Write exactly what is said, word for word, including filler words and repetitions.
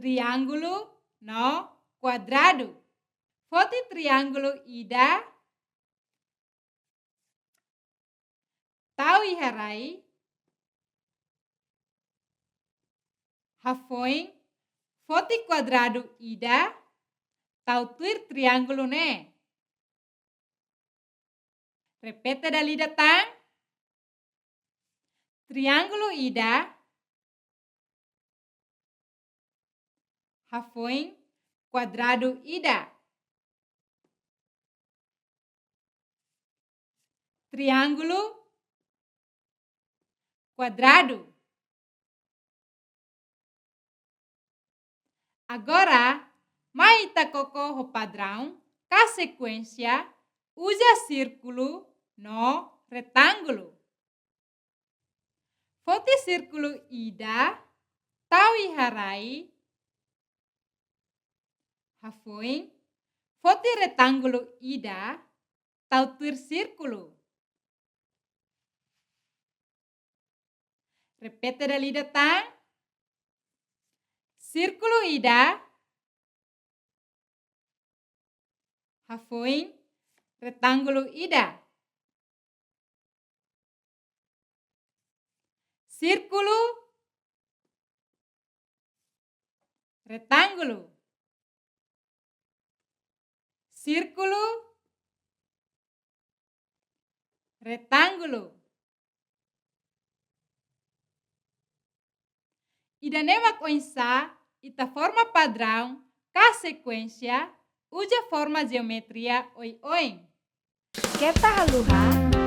triángulu no kuadradu. Foti triángulu ida, tau iha rai. Hafoin, foti kuadradu ida, tau tuir triángulu ne'e. Repete dala ida tan. Triángulu ida. Hafoin, kuadradu ida. Triángulu, kuadradu. Agora, mai ita koko ho padraun ka sekuénsia uza sírkulu no retángulu. Foti sírkulu ida, tau iha rai. Hafoin, foti retángulu ida, tau tuir sírkulu. Repete dala ida tan. Sírkulu ida. Hafoin, retángulu ida. Sírkulu, retángulu. Sírkulu, retángulu. Ida-ne'e mak oinsá ita forma padraun ka sekuénsia uza forma jeometria oioin. Keta haluha